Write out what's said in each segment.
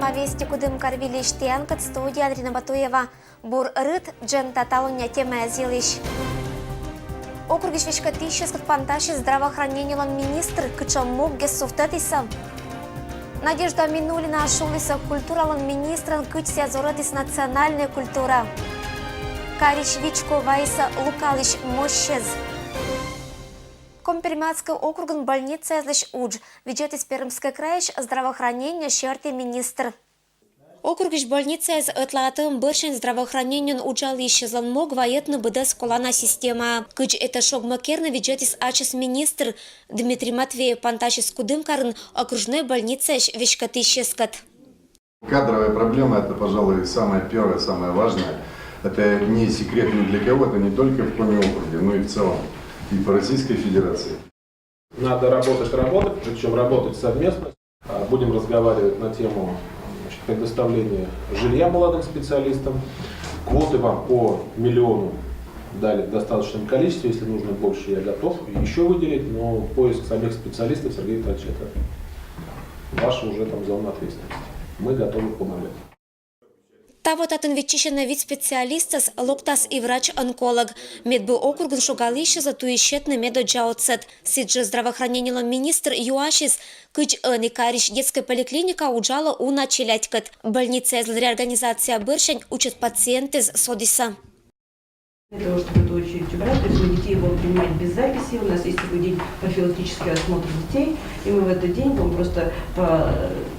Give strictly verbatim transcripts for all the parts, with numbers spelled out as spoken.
Вести Кудымкар выльысь тіянкӧд, студияын Ирина Батуева. Бур рыт, дженьыд талунъя темаяс йылысь. Округысь веськӧдысьяскӧд пантасис здравоохранениелӧн министр, кутшӧм мугъяс сувтӧдісны. Надежда Минулина шулісны культуралӧн министрӧн, кыдз сійӧ зорӧдіс национальнӧй культура. Карысь вичко вайисны лукалысь мосьтӧс. Коми-Пермяцкӧй округын больницаяслысь удж видзӧдіс Пермскӧй крайысь здравоохранение серти министр. Округысь больницаяс ӧтлаатӧм бӧрсянь здравоохранениеын уджалысьяслӧн мог вайӧдны быдӧс колана системаӧ. Кыдз этӧ шогмӧ керны, видзӧдіс ачыс министр. Дмитрий Матвеев пантасис Кудымкарын окружнӧй больницаысь веськӧдысьяскӧд. Кадровая проблема — это, пожалуй, самое первое, самое важное. Это не секрет ни для кого, это не только в Коми округе, но и в целом, и по Российской Федерации. Надо работать, работать, причём работать совместно. А, будем разговаривать на тему, значит, предоставления жилья молодым специалистам. Квоты вам по миллиону дали в достаточном количестве, если нужно больше, я готов ещё выделить, но поиск самих специалистов, Сергей Витальевич, это ваша уже там зона ответственности. Мы готовы помогать. Таво татын виччысьӧны вит специалистӧс, локтас и врач-онколог. Медбу округын шогалысьяслы туйыс сетны медодзза отсӧг. Сідзжӧ здравоохранениелӧн министр юасис, кыдз ӧні карысь детскӧй поликлиника уджалӧ уна челядькӧд. Больницаяслӧн реорганизация бӧрсянь уджыс пациентъяс содісны. Для того, чтобы эту очередь убрать, то есть мы детей будем принимать без записи, у нас есть такой день профилактический осмотр детей, и мы в этот день будем просто по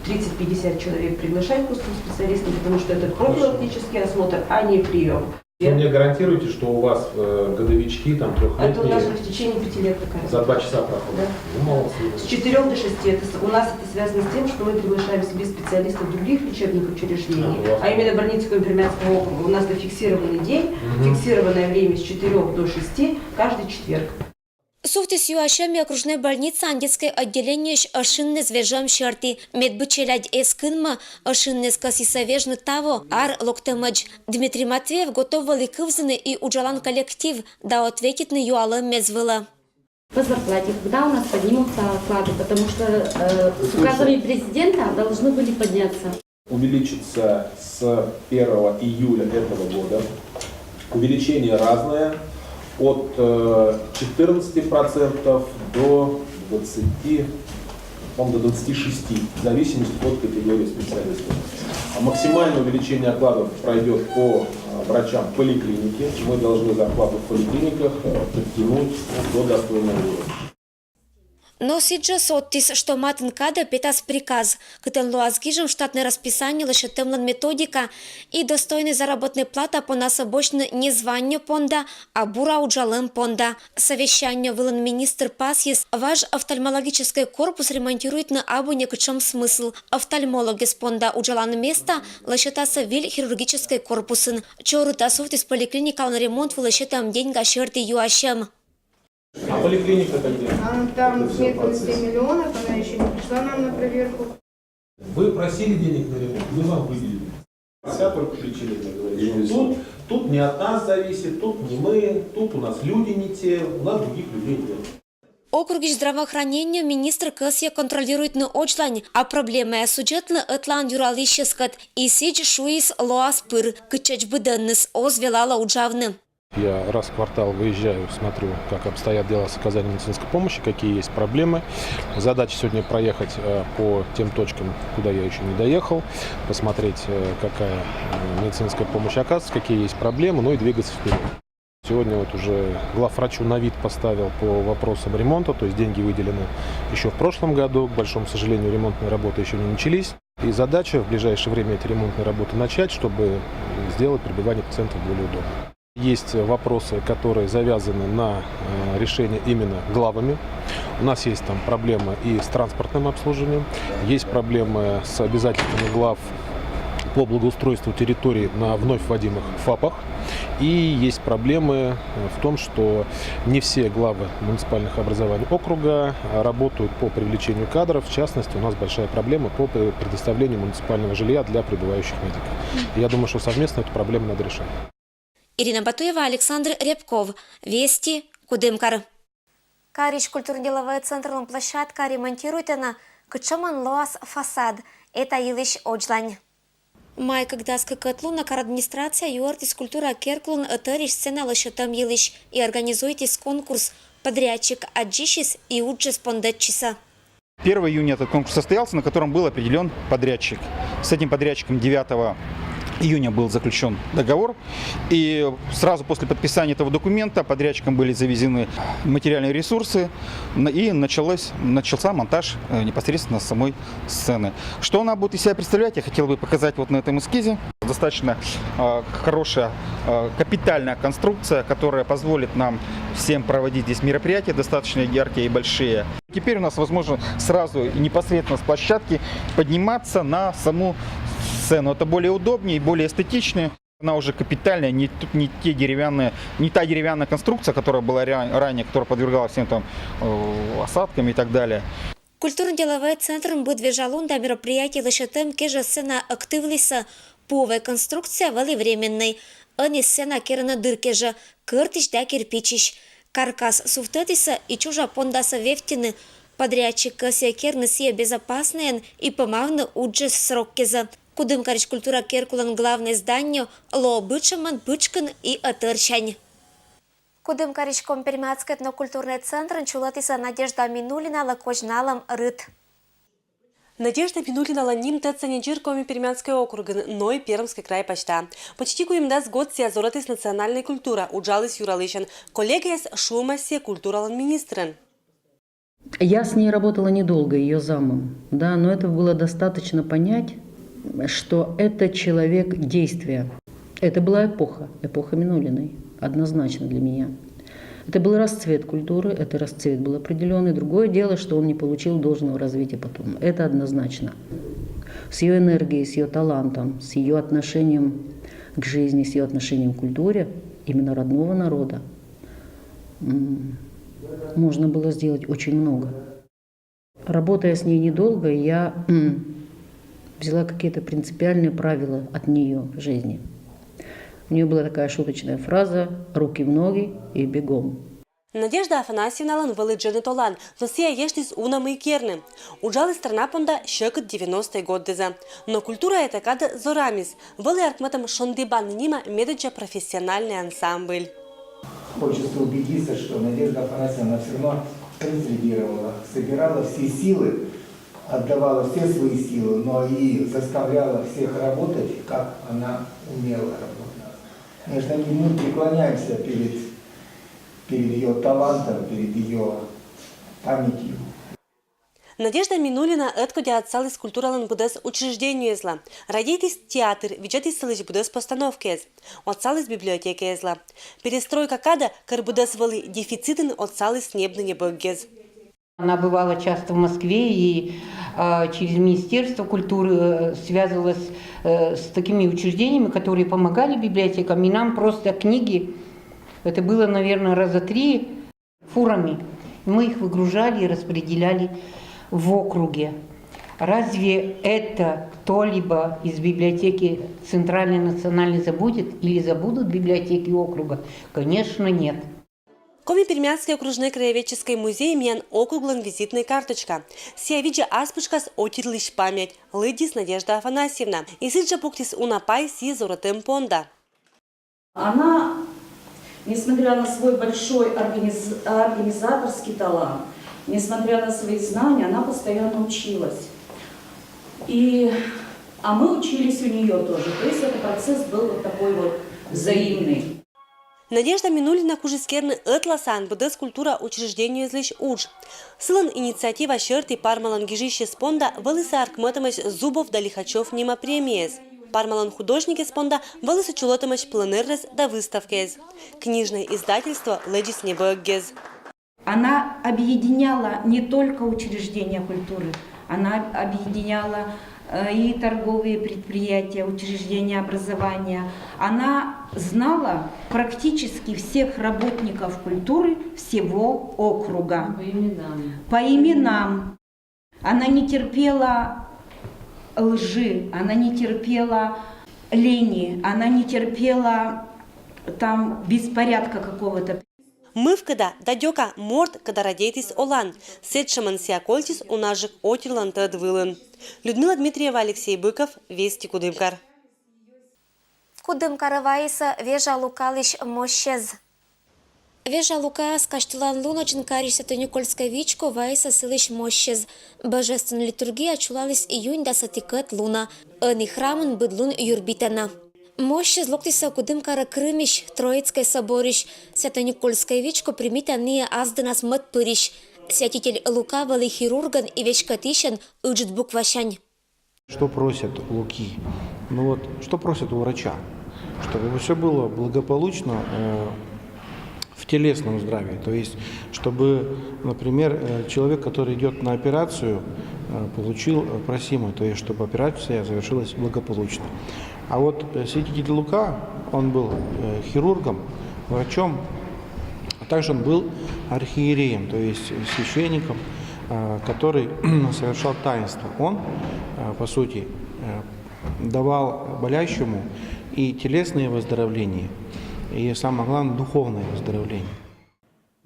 тридцать-пятьдесят человек приглашать к узким специалистам, потому что это профилактический осмотр, а не прием. Вы мне гарантируете, что у вас, э, годовички, там, трёхлетние... Это у нас уже в течение пяти лет такая работа. За два часа проходит? Да. Ну, молодцы. С четырёх до шести. Это с-, у нас это связано с тем, что мы приглашаем себе специалистов других лечебных учреждений, а, у вас, а именно больницы Коми-Пермяцкого округа. У нас зафиксированный день, мгм, фиксированное время с четырёх до шести каждый четверг. Сувтіс юасьӧм и окружнӧй больницаын детскӧй отделениеысь ӧшинныс вежӧм серти. Медбу челядь эз кынмы, ӧшинныс кӧсйисны вежны таво, ар локтӧмӧдз. Дмитрий Матвеев готов вӧлі кывзыны и уджалан коллектив да ответитны юалӧмъяс вылӧ. По зарплате, когда у нас поднимутся оклады, потому что, э, с указами президента должны были подняться. Увеличится с первого июля этого года. Увеличение разное, от, э, четырнадцати процентов до двадцати, по-моему, до двадцати шести, в зависимости от категории специалистов. А максимальное увеличение окладов пройдет по, э, врачам поликлиники. Мы должны зарплату в поликлиниках, э, подтянуть до достойного уровня. Но сідзжӧ содтіс, что матын кадӧ петас приказ, кытӧн лоас гижӧм штатнӧй расписание, лӧсьӧдтӧмлӧн методика и достойнӧй заработнӧй плата понасӧ босьтны не званиеӧ понда, а бура уджалӧм понда. Совещание вылын министр пасйис, важ офтальмологическӧй корпус ремонтируйтны абу некутшӧм смысл. Офтальмологъяс понда уджалан места лӧсьӧдасны выль хирургическӧй корпусын. Чорыда сувтіс поликлиникалӧн ремонт вылӧ сетӧм деньга серти юасьӧм. А поликлиника-то где? А, там сметка на семь миллионов, она ещё не пришла нам на проверку. Вы просили денег на ремонт, мы вам выделили. Вся только причина, мне говорит, что тут, тут не от нас зависит, тут не мы, тут у нас люди не те, у нас других людей нет. Округысь здравоохранение министр кӧсйӧ контролируйтны одзлань, а проблемаяс судзӧдны ӧтлаын юралысьяскӧд. И сідз шуис, лоас пыр, кытчӧдз быдӧнныс оз велалӧ уджавны. Я раз в квартал выезжаю, смотрю, как обстоят дела с оказанием медицинской помощи, какие есть проблемы. Задача сегодня проехать, э, по тем точкам, куда я ещё не доехал, посмотреть, э, какая, э, медицинская помощь оказывается, какие есть проблемы, ну и двигаться вперёд. Сегодня вот уже главврачу на вид поставил по вопросам ремонта, то есть деньги выделены ещё в прошлом году. К большому сожалению, ремонтные работы ещё не начались. И задача в ближайшее время эти ремонтные работы начать, чтобы сделать пребывание пациентов более удобным. Есть вопросы, которые завязаны на, э, решение именно главами. У нас есть там проблемы и с транспортным обслуживанием, есть проблемы с обязательствами глав по благоустройству территорий на вновь вводимых ФАПах. И есть проблемы, э, в том, что не все главы муниципальных образований округа, э, работают по привлечению кадров. В частности, у нас большая проблема по пре-, предоставлению муниципального жилья для пребывающих медиков. Я думаю, что совместно эту проблему надо решать. Ирина Батуева, Александр Рябков. Вести, Кудымкар. Карысь культурно-деловӧй центрлӧн площадка ремонтируйтӧны, кутшӧмӧн лоас фасад. Эта йылысь одзлань. Май кӧкъяс кыкӧд лунӧ кар администрация юӧртіс культура керкулӧн ӧтӧрысь сцена лӧсьӧтӧм йылысь и организуйтіс конкурс «Подрядчик аддзысис и уджыс пондӧдчисӧ». Первого июня этот конкурс состоялся, на котором был определен подрядчик. С этим подрядчиком девятого июня был заключен договор. И сразу после подписания этого документа подрядчикам были завезены материальные ресурсы, и началось, начался монтаж э, непосредственно самой сцены. Что она будет из себя представлять, я хотел бы показать вот на этом эскизе. Достаточно э, хорошая э, капитальная конструкция, которая позволит нам всем проводить здесь мероприятия, достаточно яркие и большие. Теперь у нас возможно сразу непосредственно с площадки подниматься на саму сцену. Это более удобнее и более эстетично. Она уже капитальная, не, не те деревянные, не та деревянная конструкция, которая была ранее, которая подвергалась всем там э, осадкам и так далее. Культурно-деловӧй центрын быд вежалун да мероприятие лӧсьӧтӧм кежӧ сцена ӧктывлісӧ. Пуӧвӧй конструкция вӧлі временнӧй. Ӧні сцена керӧны дыр кежӧ, кӧртысь да кирпичысь. Каркас сувтӧдісӧ и чужӧ пондасӧ вевттьыны. Подрядчик кӧсйӧ керны сійӧ безопаснӧйӧн и помавны уджыс срок кежӧ. Кудымкарысь культура керкулӧн главнӧй зданиеӧ лоӧ бытшӧмӧн пытшкын и ӧтӧрсянь. Кудымкарысь Коми-Пермяцкӧй этнокультурнӧй центрын чулӧтісӧ Надежда Минулиналӧн козьналӧм рыт. Надежда Минулиналӧн ним тӧдса не дзир Коми-Пермяцкӧй округын, но и Пермскӧй край пасьта. Почти куимдас год сійӧ зорӧтіс национальнӧй культура, уджаліс юралысьӧн. Коллегаяс шуӧмаӧсь сійӧ культуралӧн министрӧн. Я с ней работала недолго, ее замом, да, но это было достаточно понять, что это человек действия. Это была эпоха, эпоха Минулиной, однозначно для меня. Это был расцвет культуры, это расцвет был определенный. Другое дело, что он не получил должного развития потом. Это однозначно. С ее энергией, с ее талантом, с ее отношением к жизни, с ее отношением к культуре, именно родного народа, можно было сделать очень много. Работая с ней недолго, я взяла какие-то принципиальные правила от нее в жизни. У нее была такая шуточная фраза: «Руки в ноги и бегом». Надежда Афанасьевналӧн вӧлі дженьыд олан, но сійӧ эштіс уна мый керны. Уджаліс страна понда сьӧкыд девяностӧй годдӧза. Но культураӧ та кадӧ зорамис. Вӧлі «Аркмӧтӧм Шондібан» нима медоддза профессиональнӧй ансамбль. Хочется убедиться, что Надежда Афанасьевна все равно консолидировала, собирала все силы, отдавала все свои силы, но и заставляла всех работать, как она умела работать. Конечно, мы преклоняемся перед, перед ее талантом, перед ее памятью. Надежда Минулина ӧткодя отсаліс культуралӧн быдӧс учреждениеезлы. Радейтіс театр, видзӧдіс сылысь быдӧс постановкаез. Отсаліс библиотекаезлы. Перестройка кадӧ, кӧр быдӧс вӧлі дефицитын, отсаліс небны небӧггез. Она бывала часто в Москве и э, через Министерство культуры э, связывалась э, с такими учреждениями, которые помогали библиотекам. И нам просто книги, это было, наверное, раза три, фурами. Мы их выгружали и распределяли в округе. Разве это кто-либо из библиотеки Центральной национальной забудет или забудут библиотеки округа? Конечно, нет. Коми-Пермяцкӧй окружнӧй краеведческӧй музей миян округлӧн визитнӧй карточка. Сійӧ видзӧ ас пытшкас отирлысь память, лыддис Надежда Афанасьевна. И сідзжӧ пуктіс уна пай сійӧ зорӧтӧм понда. Она, несмотря на свой большой организ-, организаторский талант, несмотря на свои знания, она постоянно училась. И, а мы учились у нее тоже. То есть этот процесс был вот такой вот взаимный. Надежда Минулина кужис керны ӧтласаӧн быдӧс культура учреждениеезлысь удж. Сылӧн инициатива серти Пармалӧн гижысьӧс понда вӧлісӧ аркмӧдӧмаӧсь Зубов да Лихачёв нима премиеяс. Пармалӧн художникъяс понда вӧлісӧ чулӧтӧмаӧсь пленэрнас да выставкаяс. Книжнӧй издательство лэдзис небӧггез. Она объединяла не только учреждения культуры, она объединяла э, и торговые предприятия, учреждения образования. Она знала практически всех работников культуры всего округа. По именам. По именам. Она не терпела лжи, она не терпела лени, она не терпела там беспорядка какого-то. Мывкӧ да дадёка морт, кодӧс радейтіс олан. Сэтшӧмӧн сійӧ кольччис унаджык отирлӧн тӧд вылын. Людмила Дмитриева, Алексей Быков, Вести, Кудымкар. Кудымкары вайиса Вежа Лукалысь мощез. Вежа Лукаас касьтылан лунӧдзын карысь Свято-Никольскӧй вичко вайиса сылысь мощез. Божественнӧй литургия чулаліс июнь дасӧ тикӧд лунӧ. Ӧні храмын быд лун юрбитана. Мощез локтіса Кудымкары Крымысь Троицкӧй соборысь. Свято-Никольскӧй вичко примитӧ ниӧ ас дінас мӧд пырысь. Святитель Лука вӧлі хирургӧн и веськӧдысьӧн ыджыд буквасянь. Что просят у Луки? Ну вот, что просят у врача? Чтобы все было благополучно э, в телесном здравии. То есть, чтобы, например, э, человек, который идет на операцию, э, получил э, просимое, то есть, чтобы операция завершилась благополучно. А вот э, святитель Лука, он был э, хирургом, врачом, а также он был архиереем, то есть священником, э, который совершал таинство. Он, э, по сути, э, давал болящему и телесные выздоровления, и самое главное, духовное выздоровление.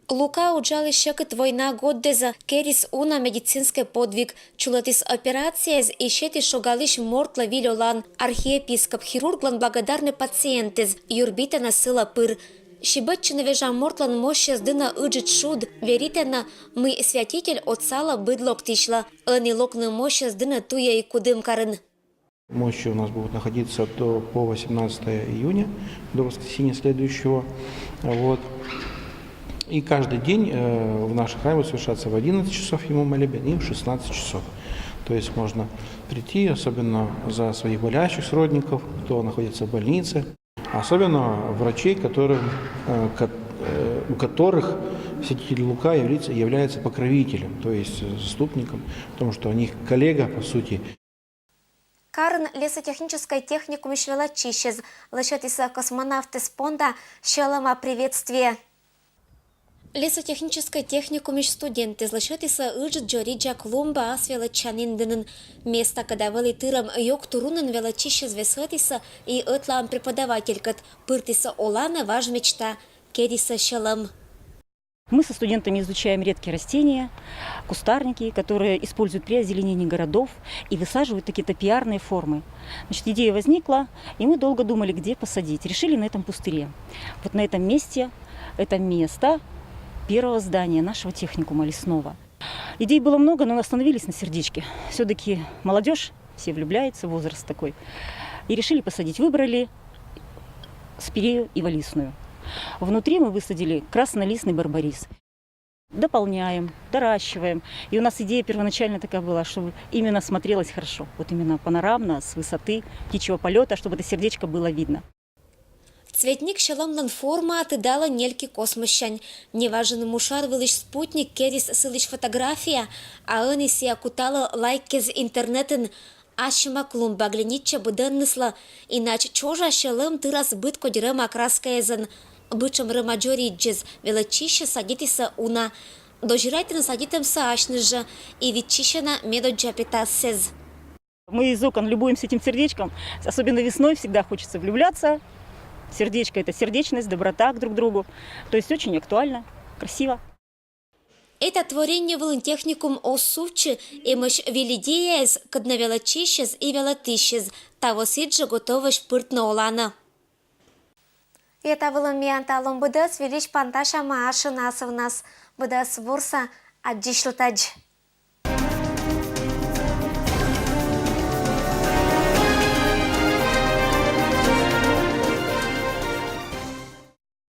Лука уджаліс сьӧкыд война годдэза, керис уна медицинскӧй подвиг, чулӧтіс операцияэз и сетіс шогалысь мортлы виль олан. Архиепископ хирурглӧн благодарнӧй пациентэз, юрбитана сыла пыр. Сибӧдчыны вежа мортлӧн мощез дінӧ ыджыд шуд, веритана, мый святитель отсалӧ быд локтысьлӧ. Ӧні локны мощез дінӧ туйӧ и Кудымкарын. Мощи у нас будут находиться до, по восемнадцатое июня, до воскресенья следующего. Вот. И каждый день э, в наших храмах совершаться в одиннадцать часов ему молебен и в шестнадцать часов. То есть можно прийти, особенно за своих болящих сродников, кто находится в больнице. Особенно врачей, которым, э, ко- э, у которых святитель Лука является, является покровителем, то есть заступником, потому что у них коллега, по сути. Карын лесотехническӧй техникумысь велӧдчысьӧз лӧсьӧдісӧ космонавтыс понда сьӧлӧма приветствие. Лесотехническӧй техникумысь студентэз лӧсьӧдісӧ ыджыд дзоридза клумба ас велӧдчанін дінын. Местакӧд, кӧда вӧлі тырӧм ёг турунӧн, велӧдчысьӧз весӧдісӧ и ӧтлаын преподавателькӧд, пыртісӧ оланӧ важ мечта, керисӧ сьӧлӧм. Мы со студентами изучаем редкие растения, кустарники, которые используют при озеленении городов и высаживают такие топиарные формы. Значит, идея возникла, и мы долго думали, где посадить. Решили на этом пустыре. Вот на этом месте, это место первого здания нашего техникума лесного. Идей было много, но остановились на сердечке. Все-таки молодежь, все влюбляются, возраст такой. И решили посадить, выбрали спирею иволистную. Внутри мы высадили краснолистный барбарис. Дополняем, доращиваем. И у нас идея первоначально такая была, чтобы именно смотрелось хорошо. Вот именно панорамно, с высоты птичьего полета, чтобы это сердечко было видно. Цветник сьӧлӧмлӧн формаӧ тыдалӧ нельки космоссянь. Неважӧн мушар вылысь спутник керис сылысь фотография, а ӧні сійӧ куталӧ лайккез интернетын. Ассьыма клумба глинитчӧ быдӧнныслы, иначе чожа сьӧлӧм тырас быд кодь рӧма краскаэзӧн. Бытшӧм рӧма дзоридзьӧз велӧдчысьӧс садитісӧ уна. Дозьӧрайтӧны садитӧмсӧ асьныс жӧ и виччысьӧны медоддза петассӧ. Мы из окон любуемся этим сердечком. Особенно весной всегда хочется влюбляться. Сердечко — это сердечность, доброта к друг другу. То есть очень актуально, красиво. Эта творение вылын техникум оз сувтчы, эмӧсь виль идеяэз, кӧдны велӧдчысьӧс и велӧдысьӧс. Таво сідзжӧ готовӧсь пыртны оланӧ. Эта вылын миян талун быдӧс. Вильысь пантасям асьныс асывнас. Быдӧс бурсӧ, аддзысьлытӧдз.